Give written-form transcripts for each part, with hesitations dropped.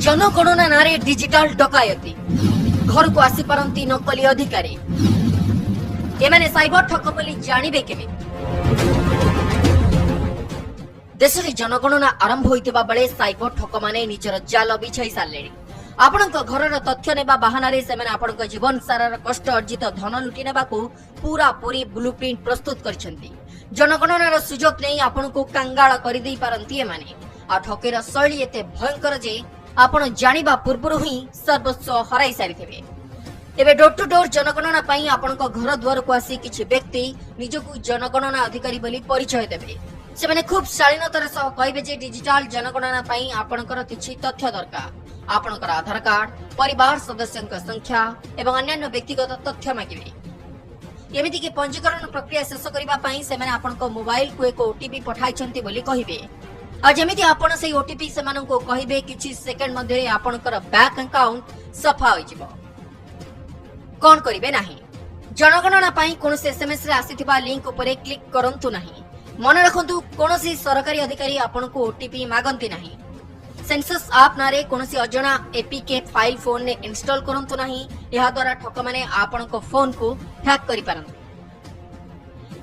ଜନଗଣନା ନାଁରେ ଡିଜିଟାଲ ଡକାୟତି। ଘରକୁ ଆସିପାରନ୍ତି ନକଲି ଅଧିକାରୀ। ଏମାନେ ସାଇବର ଠକ ବୋଲି ଜାଣିବେ କେମିତି? ଦେଶରେ ଜନଗଣନା ଆରମ୍ଭ ହୋଇଥିବା ବେଳେ ସାଇବର ଠକମାନେ ନିଜର ଜାଲ ବିଛାଇ ସାରିଲେଣି। ଆପଣଙ୍କ ଘରର ତଥ୍ୟ ନେବା ବାହାନାରେ ସେମାନେ ଆପଣଙ୍କ ଜୀବନ ସାରାର କଷ୍ଟ ଅର୍ଜିତ ଧନ ଲୁଟି ନେବାକୁ ପୁରାପୁରି ବ୍ଲୁ ପ୍ରିଣ୍ଟ ପ୍ରସ୍ତୁତ କରିଛନ୍ତି। ଜନଗଣନାର ସୁଯୋଗ ନେଇ ଆପଣଙ୍କୁ କାଙ୍ଗାଳ କରିଦେଇ ପାରନ୍ତି ଏମାନେ। ଆଉ ଠକେଇର ଶୈଳୀ ଏତେ ଭୟଙ୍କର ଯେ ଆପଣ ଜାଣିବା ପୂର୍ବରୁ ହିଁ ସର୍ବସ୍ୱ ହରାଇ ସାରିଥିବେ। ଏବେ ଡୋର ଟୁ ଡୋର ଜନଗଣନା ପାଇଁ ଆପଣଙ୍କ ଘର ଦୁଆରକୁ ଆସି କିଛି ବ୍ୟକ୍ତି ନିଜକୁ ଜନଗଣନା ଅଧିକାରୀ ବୋଲି ପରିଚୟ ଦେବେ। ସେମାନେ ଖୁବ୍ ଶାଳୀନତାର ସହ କହିବେ ଯେ ଡିଜିଟାଲ ଜନଗଣନା ପାଇଁ ଆପଣଙ୍କର କିଛି ତଥ୍ୟ ଦରକାର। ଆପଣଙ୍କର ଆଧାର କାର୍ଡ, ପରିବାର ସଦସ୍ୟଙ୍କ ସଂଖ୍ୟା ଏବଂ ଅନ୍ୟାନ୍ୟ ବ୍ୟକ୍ତିଗତ ତଥ୍ୟ ମାଗିବେ। ଏମିତିକି ପଞ୍ଜୀକରଣ ପ୍ରକ୍ରିୟା ଶେଷ କରିବା ପାଇଁ ସେମାନେ ଆପଣଙ୍କ ମୋବାଇଲକୁ ଏକ ଓଟିପି ପଠାଇଛନ୍ତି ବୋଲି କହିବେ। ଆଉ ଯେମିତି ଆପଣ ସେଇ ଓଟିପି ସେମାନଙ୍କୁ କହିବେ, କିଛି ସେକେଣ୍ଡ ମଧ୍ୟରେ ଆପଣଙ୍କର ବ୍ୟାଙ୍କ ଆକାଉଣ୍ଟ ସଫା ହୋଇଯିବ। କଣ କରିବେ ନାହିଁ? ଜନଗଣନା ପାଇଁ କୌଣସି ଏସଏମଏସ୍ ରେ ଆସିଥିବା ଲିଙ୍କ ଉପରେ କ୍ଲିକ୍ କରନ୍ତୁ ନାହିଁ। ମନେ ରଖନ୍ତୁ, କୌଣସି ସରକାରୀ ଅଧିକାରୀ ଆପଣଙ୍କୁ ଓଟିପି ମାଗନ୍ତି ନାହିଁ। ସେନ୍ସସ୍ ଆପ୍ ନାଁରେ କୌଣସି ଅଜଣା ଏପିକେ ଫାଇଲ ଫୋନରେ ଇନଷ୍ଟଲ କରନ୍ତୁ ନାହିଁ। ଏହାଦ୍ୱାରା ଠକମାନେ ଆପଣଙ୍କ ଫୋନକୁ ହ୍ୟାକ୍ କରିପାରନ୍ତି।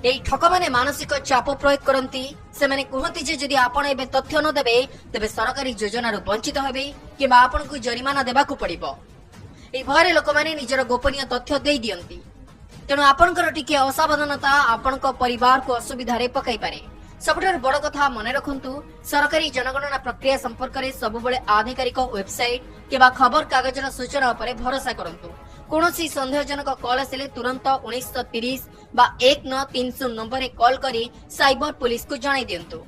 ଏହି ଠକମାନେ ମାନସିକ ଚାପ ପ୍ରୟୋଗ କରନ୍ତି। ସେମାନେ କୁହନ୍ତି ଯେ ଯଦି ଆପଣ ଏବେ ତଥ୍ୟ ନ ଦେବେ, ତେବେ ସରକାରୀ ଯୋଜନାରୁ ବଞ୍ଚିତ ହେବେ କିମ୍ବା ଆପଣଙ୍କୁ ଜରିମାନା ଦେବାକୁ ପଡ଼ିବ। ଏହି ଭୟରେ ଲୋକମାନେ ନିଜର ଗୋପନୀୟ ତଥ୍ୟ ଦେଇ ଦିଅନ୍ତି। ତେଣୁ ଆପଣଙ୍କର ଟିକେ ଅସାବଧାନତା ଆପଣଙ୍କ ପରିବାରକୁ ଅସୁବିଧାରେ ପକାଇପାରେ। ସବୁଠାରୁ ବଡ଼ କଥା ମନେ ରଖନ୍ତୁ, ସରକାରୀ ଜନଗଣନା ପ୍ରକ୍ରିୟା ସମ୍ପର୍କରେ ସବୁବେଳେ ଆଧିକାରିକ ୱେବସାଇଟ୍ କିମ୍ବା ଖବରକାଗଜର ସୂଚନା ଉପରେ ଭରସା କରନ୍ତୁ। କୌଣସି ସନ୍ଦେହଜନକ କଲ୍ ଆସିଲେ ତୁରନ୍ତ 1930 ବା 1930 ନମ୍ବରରେ କଲ୍ କରି ସାଇବର ପୋଲିସକୁ ଜଣାଇ ଦିଅନ୍ତୁ।